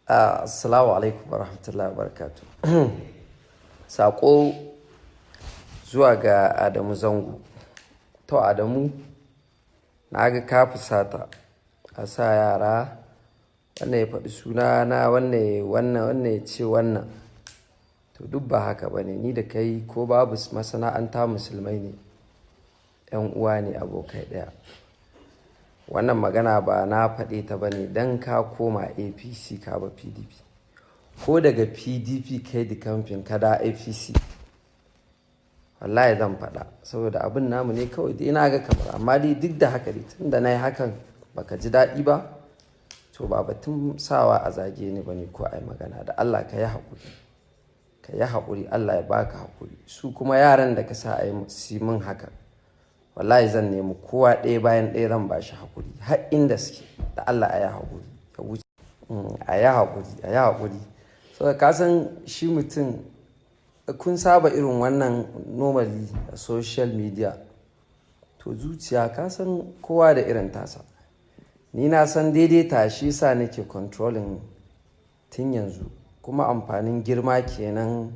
Assalamu alaikum warahmatullahi wabarakatuh. Saƙo zuwa ga Adamu Zango. To Adamu, na ga ka fusata a sa yara wannan ya faɗi sunana, wannan wannan wannan ya ce wannan. To duk ba haka ba ne, ni da kai ko babu masana'anta musulmai ne, 'yan uwa ne, abokai ɗaya. Wannan magana ba na faɗe ta ba ne don ka koma APC ka ba PDP. Ko daga PDP kai da kamfin ka da APC. Wallahi zan faɗa saboda abin namu ne kawai dai na ga kamar, amma dai duk da haka dai tun da na yi hakan baka ji daɗi ba, to ba batun sawa a zage ni ba ne ko a yi magana. Da Allah ka yi haƙuri. Ka yi haƙuri, Allah ya baka haƙuri. Su kuma yaran da ka sa a yi min haka, wallahi zan nemi kowa ɗaya bayan ɗaya zan ba shi haƙuri har inda suke. Da Allah a yi haƙuri ya wuce. A yi haƙuri, a yi haƙuri. Saboda ka san shi mutum, kun saba irin wannan normally a social media. To zuciya ka san kowa da irin tasa. Ni na san daidaita, shi sa nake controlling tun yanzu. Kuma amfanin girma kenan,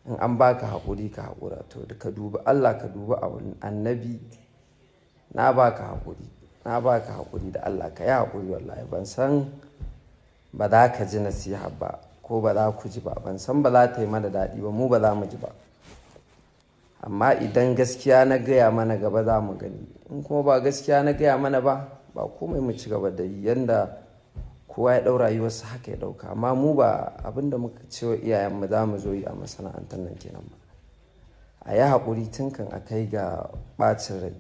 in an baka haƙuri ka haƙura. To ka dubi Allah, ka dubi annabi. Na baka haƙuri, na baka haƙuri, da Allah ka yi haƙuri. Wallahi ban san ba za ka ji nasiha ba ko ba za ku ji ba. Ban san ba za ta yi mana daɗi ba, mu ba za mu ji ba. Amma idan gaskiya na gaya mana, gaba za mu gani. In kuma ba gaskiya na gaya mana ba, ba komai, mu ci gaba da yi yanda kowa ya ɗau rayuwarsa haka ya ɗauka. Amma mu ba abin da muka ce wa iyayenmu za mu zo yi a masana'antar nan kenan ba. A yi haƙuri tun kan a kai ga ɓacin rai.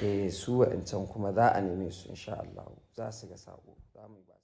Eh, su wa'incan kuma za a neme su, in sha Allahu za su ga saƙo. Za mu yi.